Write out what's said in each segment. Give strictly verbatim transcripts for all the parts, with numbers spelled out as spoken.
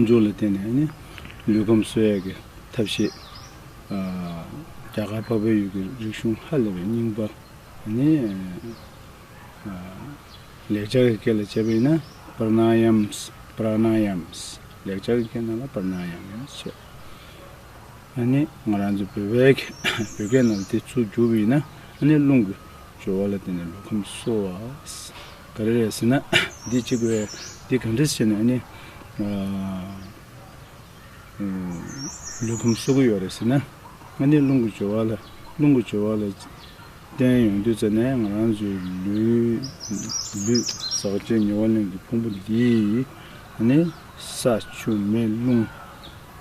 འཇུག་ལ་བརྟེན་ནས་ནི་ལུས་ཁམས་གསོ་ཡས་ཀྱི་ཐབས་ཤེས། ཨ། རྒྱ་གར་འཕགས་པའི་ཡུལ་གྱི་རིག་གཞུང་ཧ་ལས་པའི་རྙིང་པ་ནི། ཨ། ལེགས་སྦྱར་གྱི་སྐད་ལ་བྱས་པ་ཡིན་ན་པྲ་ན་ཡམ། པྲ་ན་ཡམ། ལེགས་སྦྱར་གྱི་སྐད་ནང་ལ་པྲ་ན་ཡམ་ཡང་བྱས། ཨ་ནི་ང་རང་ཚོ་བོད་པའི་གི་བོད་སྐད་ནང་ལ་དེ་ཚུར་བསྒྱུར་བ་ཡིན་ན། ཨ་ནི་རླུང་གི་སྦྱོར་བ་ལ་བརྟེན་ནས་ལུས་ཁམས་གསོ་བ། ག་རེ་རེད་ཟེར་ན། འདི་གཅིག་པའི་འདི་ག་འདྲ་ཟེར་ན། ཨ་ནི། ཨ། ལུས་ཁམས་གསོ་གི་ཡོད་རེད་ཟེར་ན། ཨ་ནི་རླུང་གི་སྦྱོར་བ་ལ། རླུང་གི་སྦྱོར་བ་ལ་བརྟེན་ཡོང་དུས་ཙ་ནས་ང་རང་ཚོའི་ལུས། ལུས་ཟག་བཅས་ཉེ་བར་ལེན་གྱི་ཕུང་པོ་འདི་ནི་ས་ཆུ་མེ་རླུང་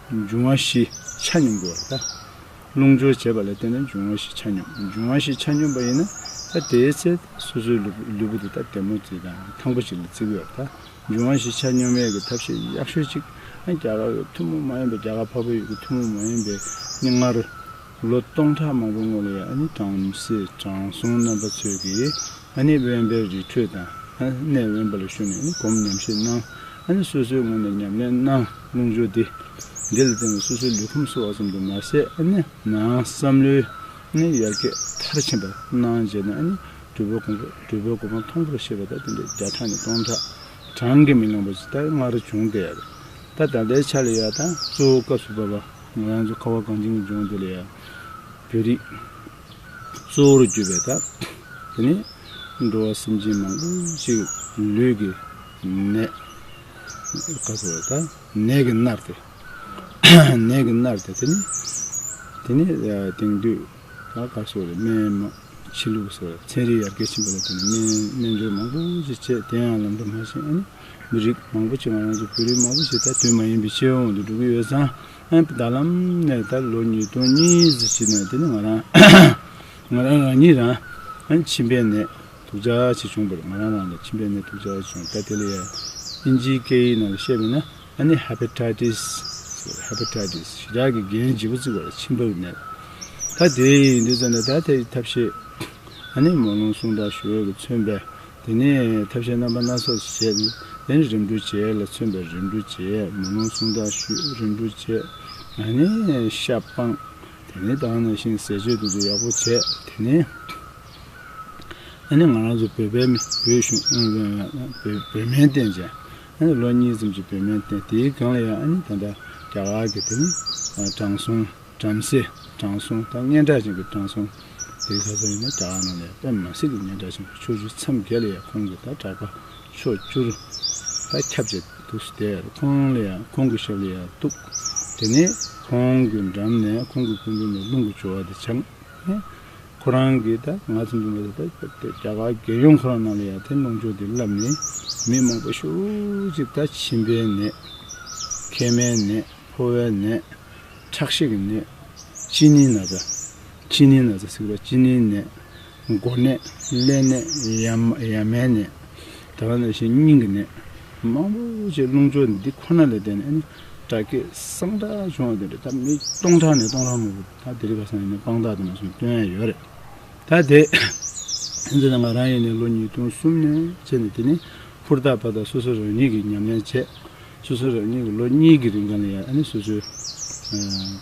འབྱུང་བ་བཞི་ཆ་སྙོམས་དགོས་པ་རེད་ད། རླུང་སྦྱོར་བྱས་པ་ལ་བརྟེན་ནས་འབྱུང་བ་བཞི་ཆ་སྙོམས། འབྱུང་བ་བཞི་ཆ་སྙོམས་པ་ཡིན་ན། ད་དེའི་ཚེ་སོ་སོའི་ལུས་ལུས་པོ་འདི་ད་བདེ་མོ་ཅིག་དང་ཐང་པོ་ཅིག་ལ་བརྩི་གི་ཡོད་རེད་ད། འབྱུང་བ་བཞི་ཆ་སྙོམས་ཡས་ཀྱི་ཐབས་ཤེས་ཡག་ཤོས་ཅིག། ཨ། རྒྱ་གར་གྱི་ཐུན་མོང་མ་ཡིན་པའི། རྒྱ་གར་འཕགས་པའི་ཡུལ་གྱི་ཐུན་མོང་མ་ཡིན་པའི་ནི། སྔར་ལོ་སྟོང་ཕྲག་མང་པོའི་སྔོན་ལ་ཡང་ཨ་ནི་བྲམ་ཟེ་དྲང་སྲོང་རྣམ་པ་ཚོས་ཀྱིས་ཨ་ནི་དབེན་པའི་རི་ཁྲོད་དང་། ཨ། གནས་དབེན་པ་ལ་བཞུགས་ནས་ཨ་ནི་སྒོམ་ཉམས་བཞེས་གནང་། ཨ་ནི་སོ་སོའི་ངོས་ནས་ཉམས་ལེན་གནང་། རླུང་སྦྱོར་འདི། འདི་ལ་བརྟེན་ནས་སོ་སོའི་ལུས་ཁམས་གསོ་བ་ཙམ་དུ་མ་ཟད། ཨ་ནི་ནང་བསམ་བློའི་ནི་ཡར་རྒྱས་མཐར་ཕྱིན་པ་གནང་བྱས་ནས། ཨ་ནི་སྒྲུབ་པའི་གོ་འཕང་། སྒྲུབ་པའི་གོ་འཕང་མཐོན་པོར་གཤེགས་པ་དང་། དེ་འདྲའི་བརྒྱ་ཕྲག་ནས་སྟོང་ཕྲག་གྲངས་ཀྱིས་མི་ལོངས་པ་ཞིག་ད་སྔར་བྱུང་བསྡད་ཡོད་རེད། ད་ད་ལྟའི་ཆ་ལ་ཡ་ད་གཙོ་བོ་སྐབས་སུ་བབ་པ་ང་རང་ཚོ་ཁ་བ་གངས་ཅན་གྱི་ལྗོངས་འདི་ལ་ཡ་བོད་རིགས་གཙོ་བོར་གྱུར་པའི་ད་དེ་ནི་འགྲོ་བ་སེམས་ཅན་མང་པོ་ཞིག་ལུས་ཀྱི་ནད། ག་ཟེར་བ། ད་ནད་ཀྱིས་མནར་ཏེ། ནད་ཀྱིས་མནར་ཏེ། དེ་ནི་དེ་ནི་དེང་དུས་ད་ག་ཟེར་བ་རེད། སྨན་མ། ཕྱི་ལུགས་ཟེར་བ། ཚན་རིག་ཡར་རྒྱས་ཕྱིན་པ་ལ་བརྟེན་ནས་སྨན། སྨན་སྦྱོར་མང་པོ་ཞིག་བྱས། དེ་ཡང་ལམ་འགྲོ་མ་ཕྱིན། ཨ་ནི་མི་རིགས་མང་པོ་ཞིག། ང་རང་ཚོ་བོད་རིགས་མང་པོ་ཞིག་ད་དུས་མ་ཡིན་པའི་སྤྱི་ཡོངས་དུ་འགྲོ་གི་ཡོད་ཙང་། ཨ། ད་ལམ་ནས་ད་ལོ་ཉིས་སྟོང་གཉིས་ཙམ་ཞིག་ནས་དེ་ནི་ང་རང་ང་རང་རང་ཉིད་རང་ཨ་ནི་མཆིན་པའི་ནད་སྡུག་ཅག་ཅིག་བྱུང་བ་རེད། ང་རང་རང་ལ་མཆིན་པའི་ནད་སྡུག་ཅག་ཅིག་བྱུང་། ད་དེ་ལ་ཡ་ཨིན་ཇིའི་སྐད་ཡིག་ནང་ལ་བཤད་པ་ཡིན་ན། ཨ་ནི་ཧེ་པ་ཊའི་ཊི་སི། ཧེ་པ་ཊའི་ཊི་སི་ཞེ་དྲག་གི་འགན་ལྗིད་པོ་བརྩི་དགོས་རེད། མཆིན་པའི་ནད། ད་དེ་ཡིན་དུས་ཙམ་ནས་ད་དེ་ཐབས་ཤེས། ཨ་ནི་སྨོན་ལམ་གསུང་དང་ཞུ་ཡས་ཀྱིས་མཚོན་པའི། དེ་ནས་ཐབས་ཤེས་རྣམ་པ་སྣ་ཚོགས་བྱས། དེ་ནས་རིམ་གྲོ་བྱེད་ཡས་ལ་མཚོན་པའི་རིམ་གྲོ་བྱེད། སྨོན་ལམ་གསུང་དང་ཞུ། རིམ་གྲོ་བྱེད། ཨ་ནི་ཤ་སྤང་། དེ་ནས་ད་ག་ནང་བཞིན་ཟས་སྤྱོད་དེ་ཚོ་ཡག་པོ་བྱས། དེ་ནས་ཨ་ནི་ང་རང་ཚོ་བོད་པའི་མི། བོད་གཞུང་། བོད་བོད་སྨན་བསྟེན་བྱས། ཨ་ནི་ལོ་གཉིས་ཙམ་ཅིག་བོད་སྨན་བསྟེན། དེའི་སྒང་ལ་ཡང་ཨ་ནི་ད་ལྟ་རྒྱ་གར་གྱི་དེ་ནི་དྲང་སྲོང་། བྲམ་ཟེ་དྲང་སྲོང་དང་སྙན་གྲགས་ཅན་གྱི་དྲང་སྲོང་། དེ་ག་ཚོད་ཡིན་ན་རྒྱ་གར་ནང་ནས་དཔེ་མི་སྲིད་ཀྱི་སྙན་གྲགས་ཆེན་པོ། ཕྱོགས་བཅུ་མཚམས་བརྒྱད་ལ་ཡང་ཁོང་གི་ད་གྲགས་པ་ཕྱོགས་བཅུར་ད་ཁྱབ་བྱས་འདུག་སྟེ། ཁོང་ལ་ཡང་། ཁོང་གི་ཞབས་ལ་ཡང་གཏུགས། དེ་ནས་ཁོང་གི་འགྲམ་ནས། ཁོང་གི་སྐུ་མདུན་ནས་རླུང་གི་སྦྱོར་བ་དེ་སྦྱངས། ཁོ་རང་གིས་ད་ང་ཚོ་འདི་མ་ཟད་ད་རྒྱ་གར་རྒྱལ་ཡོངས་ཁོ་རང་ནང་ལ་ཡང་དེ་རླུང་སྦྱོར་དེ་བསླབས་ནས། མི་མང་པོ་ཞེ་པོ་ཅིག་ད་མཆིན་པའི་ནད། མཁལ་མའི་ནད། ཕོ་བའི་ནད། ཁྲག་ཤེད་ཀྱི་ནད། གཅིན་སྙི་ན་ཚ། གཅིན་སྙི་ན་ཚ་ཟེར་བ། གཅིན་སྙིའི་ནད། མགོ་ནད། ཀླད་ནད། ཡ་མ། ཡ་མའི་ནད། ད་ག་ནང་བཞིན་སྙིང་གི་ནད། མང་པོ་ཅིག་རླུང་སྦྱོར་འདི་ཁོ་ན་ལ་བརྟེན་ནས་ཨ་ནི་དྲག་སྐྱེད་སངས་དྲག་བྱུང་བ་དེ་འདྲ་ད་མི་སྟོང་ཕྲག་ནས་སྟོང་ཕྲག་མང་པོ་ད་དེ་རིང་ཁ་སང་ཡིན་ན་དཔང་རྟགས་དེ་མ་སོང་སྟོན་ཡ་ཡོད་རེད། ད་དེ་ཡིན་ཙང་ང་རང་ཡིན་ནའི་ལོ་ཉིས་སྟོང་གསུམ་ནས་བྱས་ནས། དེ་ནི་ཧུར་ཐག་པ་དང་སོ་སོ་རང་ཉིད་ཀྱིས་ཉམས་ལེན་བྱས། སོ་སོ་རང་ཉིད་ཀྱིས་ལོ་གཉིས་ཀྱི་རིང་ག་ལ་ཡ་ཨ་ནི་སོ་སོའི་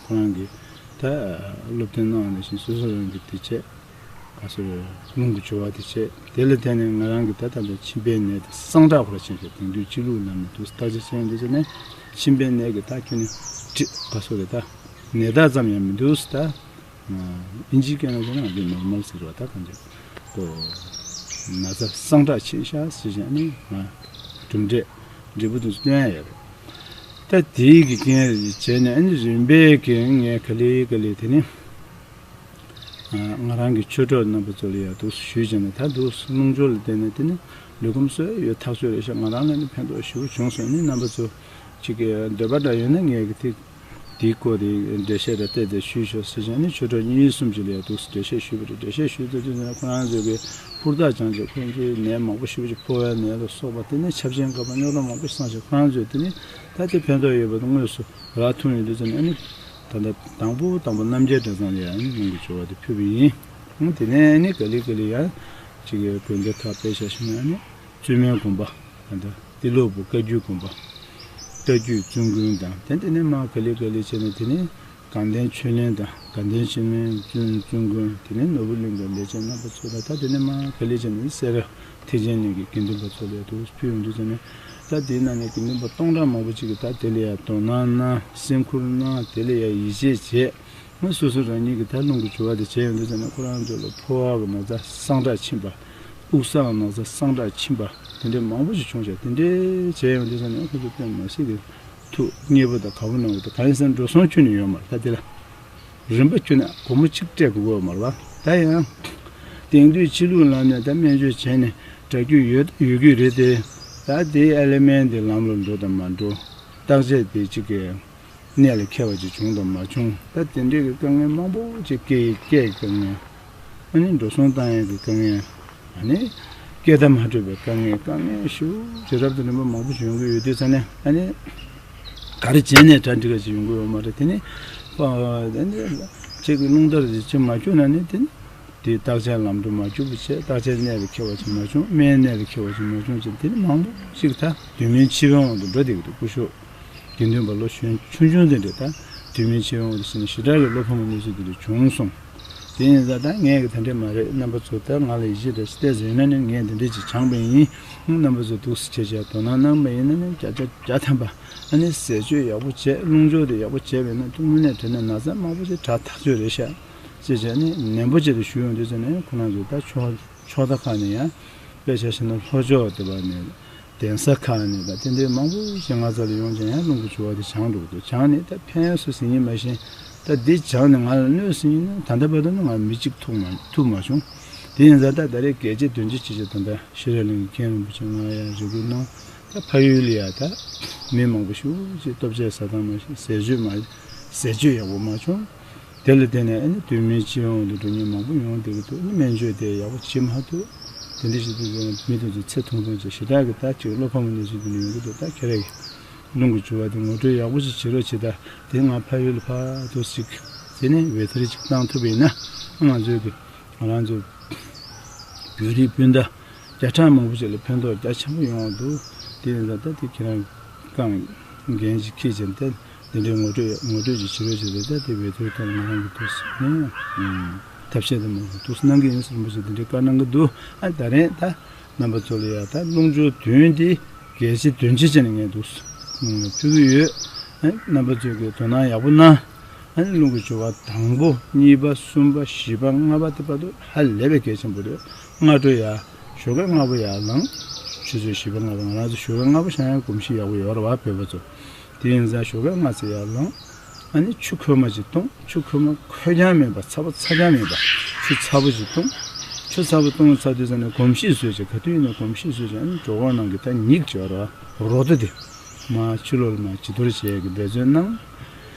ཁོ་རང་གི་ད་སློབ་སྟོན་གནང་བ་ནང་བཞིན་སོ་སོ་རང་གིས་དེ་བྱས། ག་ཟེར། རླུང་གི་སྦྱོར་བ་དེ་བྱས། དེ་ལ་བརྟེན་ནས་ང་རང་གི་ད་ལྟ་མཆིན་པའི་ནད་དེ་སངས་དྲག་ཁོ་ར་ཕྱིན་ཤག་དེང་དུས་སྤྱི་ལུགས་ལམ་ནས་འདུག་བརྟག་དཔྱད་བྱས་ཡོང་དུས་ཙམ་ནས་མཆིན་པའི་ནད་ཀྱི་ད་ཁྱོན་ནས་ག་ཟེར་རེད། ད་ནད་རྟགས་ཙམ་ཡང་མི་འདུག་ཟེར། ད་ཨིན་ཇིའི་སྐད་ནང་བྱས་ན་འདི་ནོར་མལ་ཟེར་བ། ད་གང་ཅི་ཁོ་ན་ཚ་སངས་དྲག་ཕྱིན་ཤག་ཟེར་བྱས་ནས་ང་གྲུབ་འབྲས་འབྲས་བུ་དེ་ཚོ་སྟོན་ཡ་ཡོད་རེད། ད་དེའི་གི་རྐྱེན་བྱས་ནས་ཨ་ནི་རིམ་པས་ཀྱིས་ངས་ག་ལེ་ག་ལེ་དེ་ནི། ང་རང་གི་ཆོས་གྲོགས་རྣམ་པ་ཚོ་ལ་ཡང་འདུག་ཞུས་བྱས་ནས། ད་འདུག་རླུང་སྦྱོར་ལ་བརྟེན་ནས་དེ་ནི་ལུས་ཁམས་གསོ་ཡ་ཡོད་ཐག་ཆོད་རེད་ཤག་ང་རང་ལ་ནི་ཕན་ཐོགས་ཞེ་པོ་བྱུང་སོང་། ནི་རྣམ་པ་ཚོ་ཅིག་གི་འདོད་པ་འདྲ་ཡོད་ན་ངས་གི་དེ་དེའི་སྐོར་དེ་འགྲེལ་བཤད་ར་བལྟས་ཏེ་ཞུས་ཤོག་ཟེར་བྱས་ནས་ཆོས་གྲོགས་གཉིས་གསུམ་ཅིག་ལ་ཡང་འདུག་འགྲེལ་བཤད་ཞུས་པ་རེད། འགྲེལ་བཤད་ཞུས་ཚར་དུས་ཙམ་ནས་ཁོ་རང་ཚོས་གི་ཧུར་ཐག་སྦྱངས་བྱས། ཁོང་ཚོས་ནད་མང་པོ་ཞེ་པོ་ཅིག་ཕོ་བའི་ནད་ལ་སོགས་པ། དེ་ནས་ཆབ་ཆེན་ཁ་པར་རྙོག་དྲ་མང་པོ་ཞིག་སངས་བྱས། ཁོ་རང་ཚོས་དེ་ནི་ད་དེ་ཕན་ཐོགས་ཡོད་པ་དེ་དངོས་སུ་རག་ཐུབ་ཡོང་དུས་ཙམ་ནས། ཨ་ནི་ད་ལྟ་དང་པོ་དང་པོ་རྣམ་རྒྱལ་གྲྭ་ཚང་ལ་ཡང་རླུང་གི་སྦྱོར་བ་དེ་ཕུལ་བ་ཡིན། ཨ་དེ་ནས་ཨ་ནི་ག་ལེ་ག་ལེ་ཡང་ཅིག་གི་དགོན་སྡེ་ཁག་དཔེ་བཞག་ཞུས་ན། ཨ་ནི་བཙུན་མའི་དགོན་པ། ད་ལྟ་ཏི་ལོ་བུ་བཀའ་བརྒྱུད་དགོན་པ། རྟ་རྒྱུག་བཙུན་དགོན་དང་། དེ་དེ་ནས་མར་ག་ལེ་ག་ལེ་བྱས་ནས། དེ་ནས་དགའ་ལྡན་ཆོས་གླིང་དང་། དགའ་ལྡན་ཆོས་གླིང་བཙུན་བཙུན་དགོན། དེ་ནས་ནོར་བུ་གླིང་གི་ལས་བྱེད་རྣམ་པ་ཚོ་དང་། ད་དེ་ནས་མར་ག་ལེ་བྱས་ནས་སེ་ར་ཐེག་ཆེན་གླིང་གི་དགེ་འདུན་པ་ཚོ་ལ་ཡ་དུ་ཕུལ་ཡོང་དུས་ཙམ་ནས། ད་དེའི་ནང་ནས་དགེ་འདུན་པ་སྟོང་ཕྲག་མང་པོ་ཅིག་གིས་ད་དེ་ལ་ཡ་དོ་སྣང་གནང་། སེམས་ཁུར་གནང་། དེ་ལ་ཡ་ཡིད་ཆེས་བྱས། སོ་སོ་རང་ཉིད་ཀྱིས་ད་རླུང་གི་སྦྱོར་བ་དེ་བྱས་ཡོང་དུས་ཙམ་ནས། ཁོ་རང་ཚོ་ལ་ཕོ་བ་གི་ན་ཚ་སངས་དྲག་ཕྱིན་པ། དབུགས་སའི་ན་ཚ་སངས་དྲག་ཕྱིན་པ། དེ་འདྲའི་མང་པོ་ཞིག་བྱུང་བྱས། དེ་འདྲའི་བྱས་ཡོང་དུས་ཙམ་ནས་ཁོ་ཚོ་དཔེ་མ་སྲིད་ཀྱི་ཐུགས་མཉེས་པོ་དང་དགའ་པོ་གནང་བ་དང་། གང་ཡིན་ཟེར་ན་འགྲོ་སོང་ཁྱོན་ནས་ཡོད་མ་རེད། ད་དེ་ལ་རིན་པ་ཁྱོན་ནས་སྒོར་མོ་གཅིག་སྤྲད་དགོས་ཀྱི་ཡོད་མ་རེད་པ། ད་ཡང་དེང་དུས་ཕྱི་ལུགས་ལམ་ནས་ད་སྨན་བཅོས་བྱས་ནས་དྲག་སྐྱེད་ཡོད་ཡོད་ཀྱི་རེད་དེ། ད་དེའི་ཨེ་ལི་མེན་དེ་ལམ་ལ་འགྲོ་དང་མ་འགྲོ། བརྟག་དཔྱད་དེ་གཅིག་གི་གནད་ལ་འཁེལ་བ་ཅིག་བྱུང་དང་མ་བྱུང་། ད་དེ་འདྲའི་གི་དཀའ་ངལ་མང་པོ་ཅིག། སྐྱེ་ཡི་སྐྱེ་ཡི་དཀའ་ངལ། ཨ་ནི་འགྲོ་སོང་བཏང་ཡས་ཀྱི་དཀའ་ངལ། ཨ་ནི་སྐྱེ་མཐའ་མ་སྤྲོད་པའི་དཀའ་ངལ། དཀའ་ངལ་ཞེ་པོ་ཅིག་རབ་དང་རིམ་པ་མང་པོ་ཞིག་ཡོང་གི་ཡོད་དུས་ཙམ་ནས། ཨ་ནི་ག་རེ་བྱས་ནས་གྲ་འགྲིག་ག་ཅིག་ཡོང་གི་ཡོད་མ་རེད། དེ་ནི་ཨ་དེ་ནི་ཅིག་གི་རླུང་རྟ་རེ་ཅིག་མ་བསྒྱུར་ན་ནི། དེ་ནི་དེའི་བརྟག་དཔྱད་ལམ་འགྲོ་མ་བསྒྱུར་བ་བྱས། བརྟག་དཔྱད་གནད་ལ་འཁེལ་བ་ཅིག་མ་བྱུང་། སྨན་གནད་ལ་འཁེལ་བ་ཅིག་མ་བྱུང་བྱས། དེ་ནི་མང་པོ་ཅིག་ད་དུས་མིན་འཆི་བའི་དབང་དུ་འགྲོ་བསྡད་ཀྱི་འདུག། སྐུ་ཞབས་དགེ་འདུན་པ་ལོ་གཞོན་ཆུང་ཆུང་དེ་འདྲས། ད་དུས་མིན་འཆི་བའི་དབང་དུ་ཕྱིན་ནས་ཞེ་དྲག་གི་བློ་ཕམ་གནས་ཚུལ་དེ་འདྲས་བྱུང་སོང་། དེ་ཡིན་ཙང་ད་ངས་གི་དེ་འདྲས་མ་རེད། རྣམ་པ་ཚོ་ད་ང་ལ་ཡིད་ཆེས་འདྲ་ཞིག་བལྟས་ཟིན་ན་ནི། ངས་དེ་འདྲས་ཅིག་སྦྱངས་པ་ཡིན། རྣམ་པ་ཚོ་འདུག་སེ་བྱས་བྱས་དོ་སྣང་གནང་པ་ཡིན་ན་ནི། བརྒྱ་ཆ་བརྒྱ་ཐམ་པ་ཨ་ནི་ཟས་སྤྱོད་ཡག་པོ་བྱས། རླུང་སྦྱོར་དེ་ཡག་པོ་བྱས་པ་ཡིན་ན། དངོས་གནས་དྲང་གནས་ན་ཚ་མང་པོ་ཞིག་དྲག་ཐག་ཆོད་རེད་ཤག། ཅེས་བྱས་ནས་ནན་པོ་བྱས་ཏེ་ཞུ་ཡོང་དུས་ཙམ་ནས། ཁོ་རང་ཚོ་ད་ཕྱོགས་ཕྱོགས་མཐའ་ཁག་ནས་ཡང་། དཔེ་ཆ་བཞག་ན་ལྷོ་ཕྱོགས་དེ་བ་ནས། གདན་ས་ཁག་ནས་དང་། དེ་འདྲའི་མང་པོ་ཞིག་ང་ཚོ་ལ་ཡོང་བྱས་ཡང་རླུང་གི་སྦྱོར་བ་དེ་སྦྱངས་འགྲོ་གི་འདུག། སྦྱངས་ནས་ད་ཕན་སོང་ཟེར་མཁན་མ་ཤེས། ད་འདི་སྦྱངས་ནས་ང་ལ་གནོད་ཟེར་མཁན་ནི། ད་ལྟ་བར་དུ་ནི་ང་མི་གཅིག་ཐུག་མ་ཐུག་མ་བྱུང་། དེ་ཡིན་ཙང་ད་ད་རེས་གལ་ཆེ་དོན་ཆེ་བྱས་བྱས། ད་ལྟ་ཤེས་རབ་གླིང་གི་མཁན་རིན་པོ་ཆེ་ང་ཡང་རེ་སྐུལ་གནང་། ད་ཕ་ཡུལ་ལ་ཡ་ད་མི་མང་པོ་ཞིག་ཅིག་ལྟོ་ཆས་ཟ་སྟངས་མ་ཤེས། ཟས་སྤྱོད་མ་ཟས་སྤྱོད་ཡག་པོ་མ་བྱུང་། དེ་ལ་བརྟེན་ནས་ཨ་ནི་དུས་མིན་འཆི་བའི་དབང་དུ་འགྲོ་མཁན་མང་པོ་ཡོང་བསྡད་ཀྱི་འདུག། ཨ་ནི་སྨན་བཅོས་དེ་ཡག་པོ་བྱེད་མ་ཐུབ། དེ་འདྲ་ཞིག་དུས་ཙམ་མི་དེ་ཚོ་ཚེ་ཐུང་ཐུང་བྱས། ཞེ་དྲག་གི་ད་ཅིག་བློ་ཕམ་གནས་ཚུལ་དེ་འདྲ་ཡོང་གི་འདུག། ད་ཁྱེད་རང་གིས་རླུང་གི་སྦྱོར་བ་དེ་ངོ་སྤྲོད་ཡག་པོ་ཞིག་བྱེད་རོགས་བྱེད་དང་། དེ་ང་ཕ་ཡུལ་ལ་ཕར་འདུག་སེ་ཅིག་ཟེར་ནས་འོད་ཟེར་ཅིག་བཏང་ཐུབ་པ་ཡིན་ན། ང་ཚོའི་གི་ང་རང་ཚོའི་བོད་རིགས་སྤུན་ཟླ་བརྒྱ་ཕྲག་མང་པོ་ཞིག་ལ་ཕན་ཐོགས་རྒྱ་ཆེན་པོ་ཡོང་བ་འདུག། དེ་ཡིན་ཙང་ད་དེ་ཁྱེད་རང་རྐང་འགན་ཅིག་འཁྱེར་བྱས་ཏེ། དེ་འདྲའི་ངོ་སྤྲོད་ངོ་སྤྲོད་ཅིག་བྱེད་རོགས་བྱེད་དེ། ད་དེ་བའི་ཐོག་ཐོག་ང་རང་གི་འདུག་སེ་ནས་ཐབས་ཤེས་དེ་མང་པོ་འདུག་སེ་གནང་གི་ཡིན་ཟེར་མོ་ཞིག་དེ་འདྲའི་བཀའ་གནང་གི་འདུག། ཨ་ད་རེས་ད་རྣམ་པ་ཚོ་ལ་ཡ་ད་རླུང་སྦྱོར་བདུན་དེ་གལ་ཆེ་དོན་ཆེ་བྱས་ནས་ངས་འདུག་སེ་ཕུལ་གི་ཡོད། ཨ་རྣམ་པ་ཚོས་གི་དོ་སྣང་ཡག་པོ་གནང་། ཨ་ནི་རླུང་གི་སྦྱོར་བ་དང་པོ། གཉིས་པ། གསུམ་པ། བཞི་པ། ལྔ་པ་དེ་བར་དུ་ཧ་ལས་པའི་གལ་ཆེན་པོ་རེད། སྔ་དྲོ་ཡ་ཞོགས་ཀས་སྔ་པོ་ཡར་ལངས། ཆུ་ཚོད་བཞི་པ་ལྔ་པ། ང་རང་ཚོ་ཞོགས་ཀས་སྔ་པོ་བཞེངས་ཡ་གོམས་གཤིས་ཡག་པོ་ཡོད་རེད་པ། བོད་པ་ཚོ། དེ་ཡིན་ཙང་ཞོགས་ཀས་སྔ་ཙམ་ཡར་ལངས། ཨ་ནི་ཆུ་ཁོལ་མ་ཅིག་བཏུང་། ཆུ་ཁོལ་མ་ཁོལ་རྐྱང་མེད་པ། ཚ་པོ་ཚ་རྐྱང་མེད་པ། ཆུ་ཚ་པོ་ཅིག་བཏུང་། ཆུ་ཚ་པོ་བཏུང་ཚར་དུས་ཙམ་ནས་གོམས་གཤིས་བཟོས་བྱས། ག་དུས་ཡིན་ན་གོམས་གཤིས་བཟོས་བྱས། ཨ་ནི་གྲོད་ཁོག་ནང་གི་ད་མིག་ཅིག་ཡོད་རེད་པ། རོ་ཏོ་དེ་མར་ཕྱི་ལོགས་ལ་མར་བྱི་དོར་བྱེད་ཡ་གི་འབད་བརྩོན་གནང་།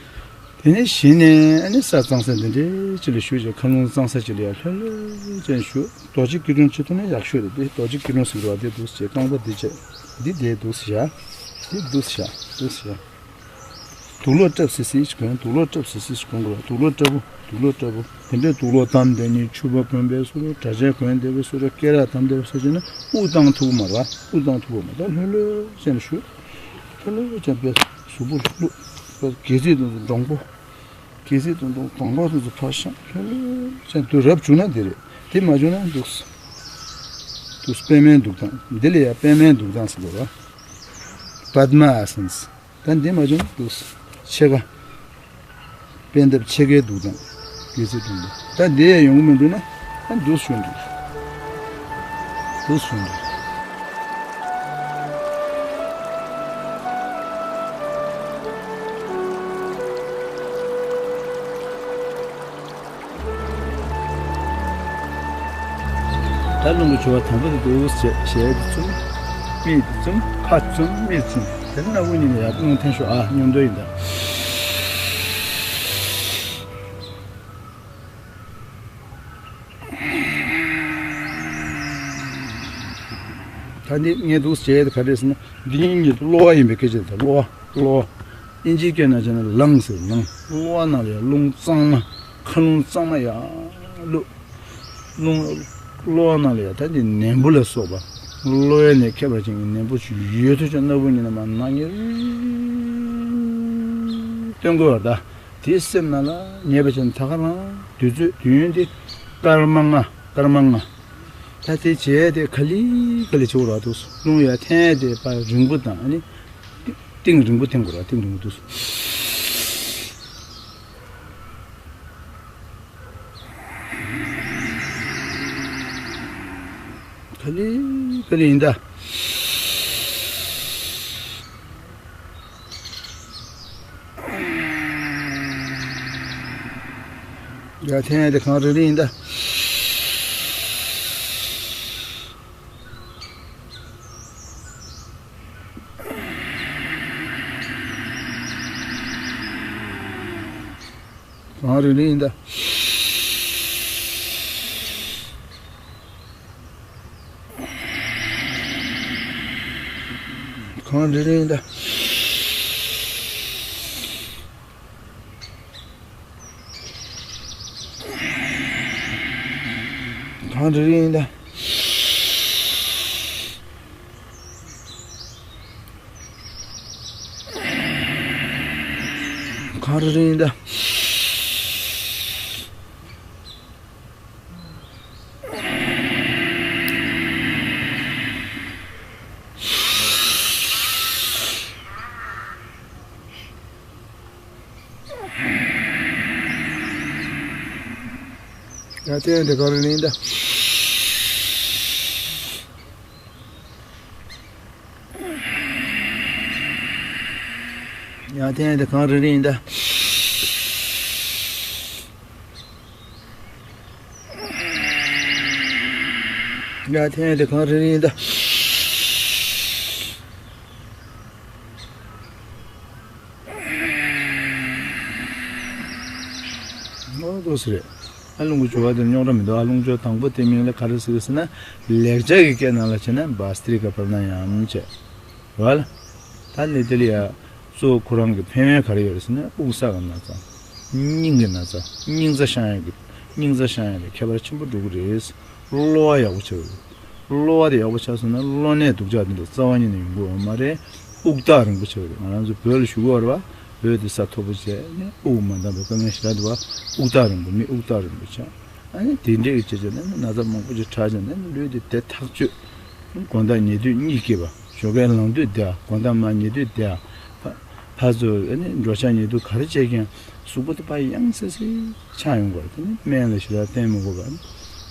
དེ་ནས་གཞི་ནས་ཨ་ནི་ས་གཙང་ས་འདི་འདྲའི་ཅིག་ལ་བཞུགས་བྱས། མཁའ་རླུང་གཙང་ས་ཅིག་ལ་ཡ་ལྷོད་ལྷོད་བྱས་བཞུགས། རྡོ་རྗེ་སྐྱིལ་ཀྲུང་ཅིག་ཐུག་ན་ཡག་ཤོས་རེད། འདི་རྡོ་རྗེ་སྐྱིལ་ཀྲུང་ཟེར་གྱི་རེད་པ། འདི་འདུག་སེ་བྱས། རྐང་པ་འདི་བྱས། འདི་འདི་འདུག་སེ་བཞག། འདི་འདུག་སེ་བཞག། འདུག་སེ་བཞག། དུག་ལོག་བཀྲབ་སིལ་སིལ་ཞིག་གོན། དུག་ལོག་བཀྲབ་སིལ་སིལ་ཞིག་གོན་དགོས་རེད། དུག་ལོག་བཀྲབ་པོ། དུག་ལོག་བཀྲབ་པོ། དེ་འདྲའི་དུག་ལོག་དམ་བསྡད་མཁན། ཕྱུ་པ་གོན་བསྡད་པའི་བཟོ་འདྲ། གྲྭ་ཆས་གོན་བསྡད་པའི་བཟོ་འདྲ། སྐེ་རགས་དམ་བསྡད་པའི་བཟོ་འདྲ་བྱས་ན་དབུགས་བཏང་ཐུབ་ཀྱི་མ་རེད་པ། དབུགས་བཏང་ཐུབ་ཀྱི་མ་རེད། ད་ལྷོད་ལྷོད་བྱས་ནས་བཞུགས། ལྷོད་ལྷོད་བྱས་པའི་གཟུགས་པོ་ལྷོད། སྒལ་ཚིགས་དང་འདྲོང་པོ། སྒལ་ཚིགས་དང་འདྲོང་པོ་དེ་ཚོ་ཕར་བཞག། ལྷོད་ལྷོད་བྱས་དུས་རབ་བྱུང་ན་འདི་རེད། དེ་མ་བྱུང་ན་འདུག། འདུག། པདྨའི་འདུག་སྟངས། འདི་ལ་ཡ་པདྨའི་འདུག་སྟངས་ཟེར་དགོས་རེད་པ། པདྨ་ཨ་སན། ད་འདི་མ་བྱུང་ན་འདུག། ཕྱེད་ཀ། པད་འདབ་ཕྱེད་ཀའི་འདུག་སྟངས། སྒལ་ཚིགས་འདྲོང་པོ། ད་འདི་ཡང་ཡོང་གི་མི་འདུག་ན། ད་འདུག་སེ་བཞུགས་འདུག། འདུག་སེ་བཞུགས་འདུག། ད་རླུང་གི་སྦྱོར་བ་དང་པོ་དེ་འདུག་སེ་བྱས། ཞལ་འདི་བཙུམ། མིག་འདི་བཙུམ། ཁ་བཙུམ། མིག་བཙུམ། དེ་ནས་སྣ་བུག་གཉིས་ལ་ཡར་རླུང་འཐེན་ཤོག། ཨ་སྙོམས་འདོར་ཡིན་ད། ད་འདི་ངས་འདུག་སེ་བྱས་དེ་ག་རེ་ཟེར་ན། འདི་གཉིས་གཉིས་གློ་བ་ཡིན་པའི་སྐད་ཆ་རེད། གློ་བ། གློ་བ། ཨིན་ཇིའི་སྐད་ནང་བྱས་ན་ལངས་ཟེར། ལངས། གློ་བ་ནང་ལ་ཡ་རླུང་གཙང་མ། མཁའ་རླུང་གཙང་མ་ཡར་བླུགས། རླུང་། གློ་བ་ནང་ལ་ཡ་ད་འདི་ནད་འབུ་ལ་སོགས་པ། གློ་བའི་ནད་ཁྱབ་པ་ཅན་གྱི་ནད་འབུ་ཅིག་ཡོད་དུས་ཀྱང་སྣ་བུག་གཉིས་ནས་མར་ནག་ཉིལ། སྟོན་དགོས་པ་རེད་ད། དེ་སེམས་ནང་ལ་ཉེས་པ་བྱས་ན་ད་ག་རང་དུས་ཚོད་དུས་ཡུན་དེ་སྐར་མ་ལྔ་སྐར་མ་ལྔ། ད་དེ་བྱས་དེ་ག་ལེ་ག་ལེ་བྱེད་དགོས་རེད་འདུག་རླུང་ཡར་འཐེན་དེ་ཕར་རིང་པོ་དང་ཨ་ནི་གཏིང་རིང་པོ་འཐེན་དགོས་རེད། གཏིང་རིང་པོ་འདུག་ག་ལེ་ག་ལེ་ཡིན་ད། ཡར་འཐེན་དེ་གང་རིང་རིང་ཡིན་ད། གང་རིང་རིང་ཡིན་ད། གང་རིང་རིང་ཡིན་ད། གང་རིང་རིང་ཡིན་ད། གང་རིང་རིང་ཡིན་ད། ཡར་འཐེན་དེ་གང་རིང་རིང་ཡིན་ད། ཡར་འཐེན་དེ་གང་རིང་རིང་ཡིན་ད། ཡར་འཐེན་དེ་གང་རིང་རིང་ཡིན་ད། ཨོ་ཏོག་ཙམ་རེད། ཨ་རླུང་གི་སྦྱོར་བ་དེ་རྙོག་དྲ་མི་འདུག་ཨ་རླུང་སྦྱོར་དང་པོ་དེ་མིང་ལ་ག་རེ་ཟེར་ཟེར་ན། ལེགས་སྦྱར་གྱི་སྐད་ནང་ལ་བྱས་ན་བྷ་སྟི་རི་ཀ་པྲ་ཎཱ་ཡཱམ་བྱས། རེད་བ་ལ། ད་ལས་དེ་ལ་ཡ། གཙོ་བོ་ཁོ་རང་གི་ཕན་ཡོན་ག་རེ་ཡོད་རེད་ཟེར་ན་དབུགས་བསགས་ཀྱི་ན་ཚ། སྙིང་གི་ན་ཚ། སྙིང་རྩ་བཤང་ཡག་གི། སྙིང་རྩ་བཤང་ཡག་གི་ཁྱད་པར་ཆེན་པོ་འགྲོ་གི་རེད། གློ་བ་ཡག་པོ་ཆགས་ཀྱི་རེད། གློ་བ་དེ་ཡག་པོ་ཆགས་སོང་ན་གློ་ནད་སྡུག་ཅག་དེ་འདྲ་རྩ་བ་ཉིད་ནས་ཡོང་གི་ཡོད་མ་རེད། དབུགས་ཐག་རིང་པོ་ཆགས་ཀྱི་རེད། ང་རང་ཚོ་བོད་ལ་བཞུགས་ཀྱི་ཡོད་རེད་བ། བོད་དེ་ས་མཐོ་པོ་བྱས་ནས་དབུགས་མ་འདང་བའི་དཀའ་ངལ་ཞེ་དྲག་འདུག་བ། དབུགས་ཐག་རིང་པོ་མི་དབུགས་ཐག་རིང་པོ་ཆགས། ཨ་ནི་དེ་འདྲས་ཀྱི་བྱས་བྱས་ནས་ན་ཚ་མང་པོ་ཅིག་དྲག་བྱས་ནས་ལུས་དེ་དེ་ཐག་ཆོད། དགོང་དག་ཉལ་དུས་གཉིད་སྐྱིད་པ། ཞོགས་ཀས་ལངས་དུས་བདེ་བ། དགོང་དག་མར་ཉལ་དུས་བདེ་བ། ཕ་ཕར་ཚུར་ཨ་ནི་འགྲོ་འཆག་ཉལ་དུས་ག་རེ་བྱས་ཀྱང་གཟུགས་པོ་དེ་ཕར་ཡང་སེ་སེ་ཆགས་ཡོང་གི་རེད། དེ་ནི་སྨན་ལ་ཞེ་དྲག་བསྟེན་མི་དགོས་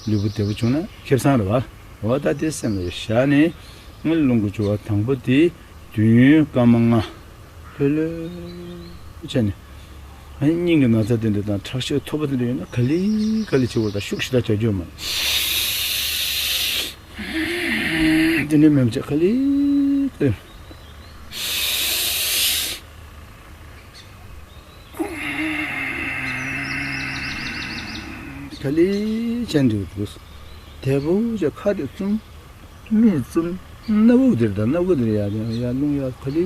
པ། ལུས་པོ་བདེ་པོ་བྱུང་ན་ཁེ་བཟང་རེད་བ། འོ་ད་དེ་སེམས་ལ་བཞག་ནས་ངའི་རླུང་གི་སྦྱོར་བ་དང་པོ་དེ་དུས་ཡུན་སྐར་མ་ལྔ། ལྷོད་ལྷོད་བྱས་ནས། ཨ་ནི་སྙིང་གི་ན་ཚ་དེ་འདྲ་དང་ཁྲག་ཤེད་མཐོ་པོ་དེ་འདྲ་ཡོད་ན་ག་ལེ་ག་ལེ་བྱེད་དགོས་རེད། ད་ཤུགས་ཞེ་དྲག་རྒྱག་རྒྱུ་ཡོད་མ་རེད། དེ་འདྲའི་མེད་པ་བྱས་ག་ལེ་ག་ལེ། ག་ལེ་བྱས་འགྲིག་འདུག་དལ་པོ་བྱས་ཁ་དེ་བཙུམ། མིག་བཙུམ། སྣ་བུག་འདིར་དང་སྣ་བུག་འདིར་ཡར་འཐེན། ཡར་རླུང་ཡར་ག་ལེ་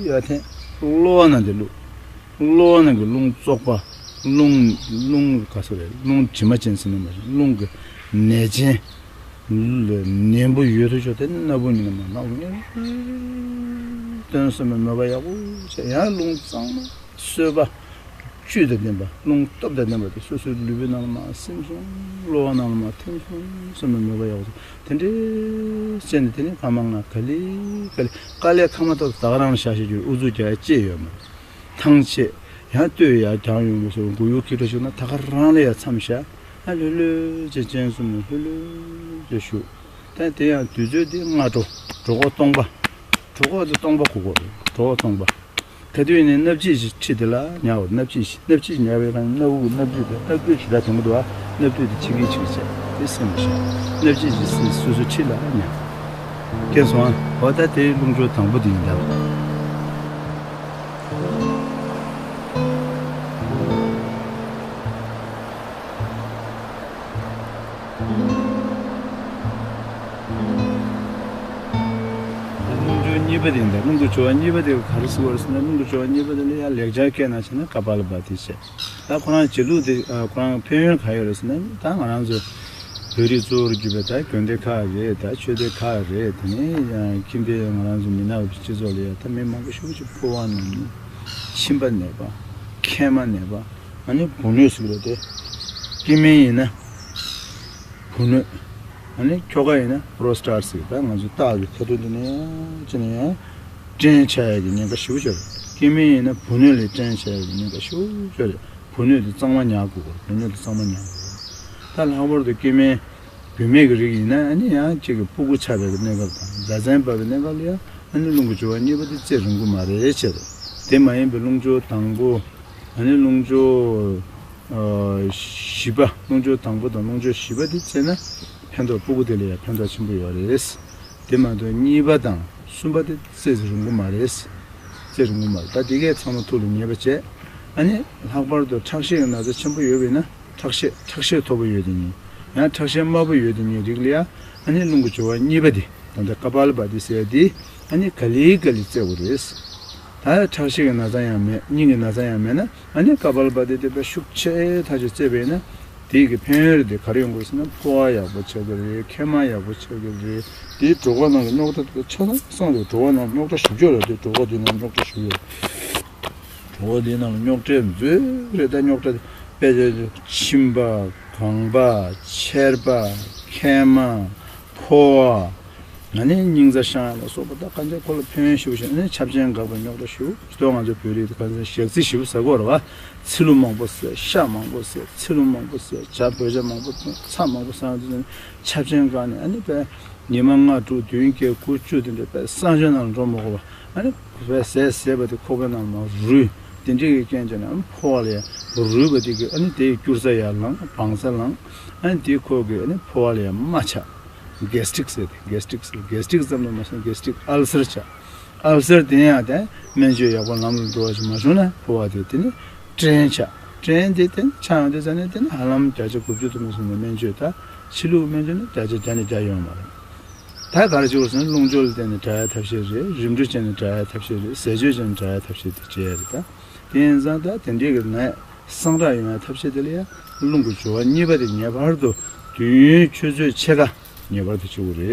ཡར་འཐེན། གློ་བ་ནང་དེ་བླུགས། གློ་བ་ནང་གི་རླུང་བཙོག་པ། རླུང་། རླུང་ག་ཚོད་རེད། རླུང་དྲི་མ་ཅན་ཟེར་ན་མ་རེད། རླུང་གི་ནད་ཅན། ནད་འབུ་ཡོད་དོ་ཅོག་དེ་ནི་སྣ་བུག་གཉིས་ནས་མར་ནག་པོ་ངེར་སྟོན་སོང་བའི་མོས་པ་ཡག་པོ་བྱས། ཡང་རླུང་གཙང་མ་གསོས་པ། བཅུད་དང་ལྡན་པ། རླུང་སྟོབས་དང་ལྡན་པ་དེ་སོ་སོའི་ལུས་པོའི་ནང་ལ་མར་སིམ་སོང་། གློ་བ་ནང་ལ་མར་ཐིམ་སོང་བསམ་པའི་མོས་པ་ཡག་པོ་བྱས། དེ་འདྲའི་བྱས་ནས་དེ་ནས་སྐར་མ་ལྔ་ག་ལེ་ག་ལེ། དཀའ་ལས་ཁག་མ་ཐོག་ད་ག་རང་ལ་བཞག་བཞག་རྒྱུ་ཨུ་ཚུགས་རྒྱག་ཡ་ཅི་ཡོད་མ་རེད། ཐང་ཆད། ཡང་ལྟོས་ཡར་རྒྱང་ཡོང་གི་སོ་མགོ་ཡུ་ཁྱི་འགྲོ་ཞིག་ན་ད་ག་རང་ལ་ཡ་མཚམས་བཞག་ཨ་ལྷོད་ལྷོད་བྱས་སྤྱན་གསུམ་ནས་ལྷོད་ལྷོད་བྱས་བཞུགས། ད་དེ་ཡང་དུས་ཚོད་འདི་སྔ་དྲོ། གྲོད་ཁོག་སྟོང་པ། གྲོད་ཁོག་འདི་སྟོང་པ་གོ་དགོས་རེད། གྲོད་ཁོག་སྟོང་པ། ག་དུས་ནས་སྣབས་ཕྱིས་ཤིག་ཁྲིད་དེ་ལ་ཉར་བ། སྣབས་ཕྱིས་ཤིག་སྣབས་ཕྱིས་ཉར་བའི་རང་སྣ་བུག་སྣབས་རྒྱུད་དེ་སྣབས་རྒྱུད་ཞེ་དྲག་དོན་གྱི་འདུག་ཨ། སྣབས་རྒྱུད་དེ་ཕྱི་གིན་ཕྱི་གིན་བྱས་དེ་སེམས་ལ་བཞག་སྣབས་ཕྱིས་ཤིག་སོ་སོ་ཁྲིད་ལ་ཉར། མཁྱེན་སོང་ཨ། འོ་ད་དེ་རླུང་སྦྱོར་དང་པོ་དེ་ཡིན་ད། རླུང་སྦྱོར་གཉིས་པ་དེ་ཡིན་ད། རླུང་གི་སྦྱོར་བ་གཉིས་པ་དེ་ག་རེ་ཟེར་བ་རེད་ཟེར་ན། རླུང་གི་སྦྱོར་བ་གཉིས་པ་དེ་ལ་ཡང་ལེགས་སྦྱར་སྐད་ནང་བྱས་ན་ཀ་པཱ་ལ་བྷ་ཏི་བྱས། ད་ཁོ་རང་བྱེད་ལུགས་དེ་ཁོ་རང་ཕན་ཡོན་ག་ཡོད་རེད་ཟེར་ན། ད་ང་རང་ཚོ་བོད་རིགས་གཙོ་བོར་གྱུར་པའི་ད་དགོན་སྡེ་ཁག་རེད། ད་ཆོས་སྡེ་ཁག་རེད། དེ་ནས་ཡང་ཁྱིམ་པའི་ང་རང་ཚོ་མི་ནག་པའི་སྤྱི་ཚོགས་ལ་ཡང་ད་མི་མང་པོ་ཞེ་པོ་ཅིག་ཕོ་བ་ནང་ནས་ མཆིན་པ་ནད་པ། མཁལ་མ་ནད་པ། ཨ་ནི་བུ་སྣོད་ཟེར་བ་དེ། སྐྱེ་དམན་ཡིན་ན་བུ་སྣོད། ཨ་ནི་ཁྱོ་ག་ཡིན་ན་པྲོ་སི་ཊེཊ་ཟེར། ད་ང་ཚོས་བརྟག་པའི་ཁ་ཐུག་འདི་ནས་ཅི་ནས་ཡང་སྐྲན་ཆགས་ཡག་གི་ཉེན་ཁ་ཞེ་པོ་ཅིག་ཡོད་རེད། སྐྱེ་དམན་ཡིན་ན་བུ་སྣོད་ལ་སྐྲན་ཆགས་ཡག་གི་ཉེན་ཁ་ཞེ་པོ་ཅིག་ཡོད་རེད། བུ་སྣོད་དེ་གཙང་མ་ཉར་དགོས་པ། བུ་སྣོད་དེ་གཙང་མ་ཉར་དགོས་པ། ད་ལྷག་པར་དུ་སྐྱེ་དམན་བུད་མེད་ཀྱི་རིགས་ཡིན་ན་ཨ་ནི་ཡང་གཅིག་གི་ཕྲུ་གུ་ཆགས་པའི་གནས་སྐབས་དང་ཟླ་མཚན་འབབ་པའི་གནས་སྐབས་ལ་ཡང་ཨ་ནི་རླུང་གི་སྦྱོར་བ་གཉིས་པ་དེ་རྩེད་རུང་གི་མ་རེད་བྱས་རེད། དེ་མ་ཡིན་པའི་རླུང་སྦྱོར་དང་པོ། ཨ་ནི་རླུང་སྦྱོར་ཨ་བཞི་པ། རླུང་སྦྱོར་དང་པོ་དང་རླུང་སྦྱོར་བཞི་པ་དེ་རྩེད་ན་ཕན་ཐོགས་ཕྲུ་གུ་དེ་ལ་ཡང་ཕན་ཐོགས་ཆེན་པོ་ཡོད་རེད། དེ་མ་གཏོགས་གཉིས་པ་དང་གསུམ་པ་དེ་རྩེད་རུང་གི་མ་རེད། རྩེད་རུང་གི་མ་རེད། ད་དེ་གས་ཚང་མ་ཐུགས་ལ་ངེས་པ་བྱས། ཨ་ནི་ལྷག་པར་དུ་ཁྲག་ཤེད་ཀྱི་ན་ཚ་ཆེན་པོ་ཡོད་པ་ཡིན་ན། ཁྲག་ཤེད། ཁྲག་ཤེད་མཐོ་པོ་ཡོད་དེ་ཉིད། ཡང་ཁྲག་ཤེད་དམའ་པོ་ཡོད་དེ་ཉིད་རིགས་ལ་ཡང་ཨ་ནི་རླུང་གི་སྦྱོར་བ་གཉིས་པ་དེ། ད་ལྟ་ཀ་པཱལ་བ་ཏི་ཟེར་ཡ་དེ་ཨ་ནི་ག་ལེ་ག་ལེ་རྩེད་དགོས་རེད། ད་ཁྲག་ཤེད་ཀྱི་ན་ཚ་ཡང་མེད། སྙིང་གི་ན་ཚ་ཡང་མེད་ན་ཨ་ནི་ཀ་པཱལ་བ་ཏི་དེ་དཔེ་ཤུགས་ཆེ་ཐག་ཆོད་རྩེད་པ་ཡིན་ན། དེ་གི་ཕན་ཡོན་དེ་ག་རེ་ཡོང་གི་རེད་ཟེར་ན། ཕོ་བ་ཡག་པོ་ཆགས་ཀྱི་རེད། མཁལ་མ་ཡག་པོ་ཆགས་ཀྱི་རེད། དེའི་གྲོད་ཁོག་ནང་གི་རྙོག་དྲ་དེ་ཆ་ཚང་སངས་འགྲོ། གྲོད་ཁོག་ནང་རྙོག་དྲ་ཞེ་པོ་ཅིག་ཡོད་རེད། དེ་གྲོད་ཁོག་དེ་ནང་རྙོག་དྲ་ཞེ་པོ་ཡོད། གྲོད་ཁོག་འདིའི་ནང་ལ་རྙོག་དྲ་མཛོད་རེད། ད་རྙོག་དྲ་དཔེ་ཆ་མཆིན་པ། རྐང་པ། མཆེར་པ། མཁལ་མ། ཕོ་བ། ཨ་ནི་སྙིང་རྩ་བཤང་ཡག་ལ་སོགས་པ། ད་གང་ཅི་ཁོ་ལ་ཕན་ཡོན་ཞེ་པོ་ཞིག་ཨ་ནི་ཆབ་ཆེན་འགག་པའི་རྙོག་དྲ་ཞེ་པོ་ཅིག་ང་ཚོ་བོད་རིགས་དེ་གང་ཟག་ཞག་རྩི་ཞེ་པོ་ཟ་གི་ཡོད་རེད་བ། ཚིལ་ལུ་མང་པོ་བཟས། ཤ་མང་པོ་བཟས། ཚིལ་ལུ་མང་པོ་བཟས། ཇ་བོད་ཇ་མང་པོ་འཐུང་། ཚྭ་མང་པོ་ཟ། ང་ཚོ་ཆབ་ཆེན་འགག་ནས་ཨ་ནི་དཔེ་ཉི་མ་ལྔ་དྲུག་བདུན་བརྒྱད་དགུ་བཅུ་དེ་འདྲ་དཔེ་གསང་སྤྱོད་ནང་ལ་འགྲོ་མ་དགོས་པ། ཨ་ནི་དཔེ་ཟས་ཟས་པ་དེ་ཁོག་པའི་ནང་ལ་མར་རུལ། དེ་འདྲའི་གི་རྐྱེན་བྱས་ནས་ཨ་ནི་ཕོ་བ་ལ་ཡང་རུལ་བ་དེ་གི་ཨ་ནི་དེའི་སྐྱུར་རྩ་ཡར་ལངས། བང་རྩ་ལངས། ཨ་ནི་དེ་ཁོ་གི་ཨ་ནི་ཕོ་བ་ལ་ཡང་རྨ་ཆགས། གེ་སི་ཊི་རིག་ཟེར་ཏེ། གེ་སི་ཊི་རིག་ཟེར། གེ་སི་ཊི་རིག་ཙམ་དུ་མ་ཟད་གེ་སི་ཊི་རིག་ཨལ་སར་ཆགས། ཨལ་སར་དེ་ཡང་དེ་སྨན་བཅོས་ཡག་པོ་ལམ་ལ་འགྲོ་བ་ཞིག་མ་བྱུང་ན་ཕོ་བ་དེ་དེ་ནི་སྐྲན་ཆགས། སྐྲན་དེ་དེ་ནི་ཆགས་ཡོང་དུས་ཙ་ནས་དེ་ནི་ཧ་ལམ་བརྒྱ་ཆ་དགུ་བཅུ་དུ་མ་སོང་ནས་སྨན་བཅོས། ད་ཕྱི་ལུགས་སྨན་བཅོས་ནི་བརྒྱ་ཆ་བརྒྱ་ནས་བརྒྱ་ཡོང་མ་རེད། ད་ག་རེ་བྱེད་དགོས་ཟེར་ན་རླུང་སྦྱོར་ལ་བརྟེན་ནས་དྲག་ཡག་ཐབས་ཤེས་རེད། རིམ་གྲོ་བྱས་ནས་དྲག་ཡག་ཐབས་ཤེས་རེད། ཟས་སྤྱོད་བྱས་ནས་དྲག་ཡག་ཐབས་ཤེས་དེ་བྱེད་ཡག་རེད། ད་དེ་ཡིན་ཙང་ད་དེ་འདྲའི་གི་ནད་སངས་དྲག་ཡོང་ཡག་ཐབས་ཤེས་དེ་ལ་ཡང་རླུང་གི་སྦྱོར་བ་གཉིས་པ་དེ་ངེས་པར་དུ་དུས་ཡུན་ཆུ་ཚོད་ཕྱེད་ཀ་ངེས་པར་དུ་བྱེད་དགོས་རེད།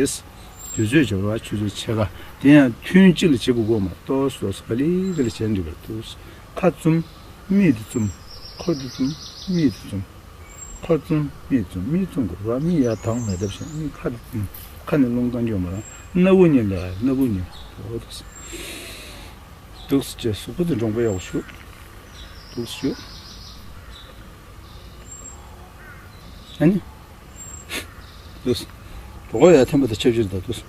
དུས་ཚོད་སྦྱོར་བ་ཆུ་ཚོད་ཕྱེད་ཀ་དེ་ཡང་ཐུན་གཅིག་ལ་བྱེད་དགོས་ཀྱི་མ་རེད། ཏོག་ཙམ་ཏོག་ཙམ་ག་ལེ་ག་ལེ་བྱས་ནས་འགྲིག་གི་རེད། ཏོག་ཙམ་ཁ་བཙུམ། མིག་དེ་བཙུམ། ཁ་དེ་བཙུམ། མིག་དེ་བཙུམ། ཁ་བཙུམ་མིག་བཙུམ། མིག་བཙུམ་དགོས་རེད་བ། མིག་ཡར་གདངས་མེད་ཐབས་བྱས། མིག་ཁ་དེ་བཙུམ། ཁ་ནས་རླུང་གཏོང་རྒྱུ་མ་རེད། སྣ་བུག་གཉིས་ལ། སྣ་བུག་གཉིས། འོ་དེ། འདུག་སེ་བྱས་གཟུགས་པོ་དེ་འདྲོང་པོ་ཡག་པོ་བྱུགས། འདུག་སེ་བྱུགས། ཨ་ནི། འདུག་སེ། གྲོད་ཁོག་ཡར་འཐེན་པ་དང་ཆབས་ཅིག་རེད་ད། འདུག་སེ།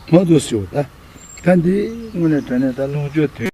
མ་འདུག་སེ་བྱུགས་ད། ད་འདི་དངོས་གནས་དྲང་གནས་ད་རླུང་སྦྱོར་དོན།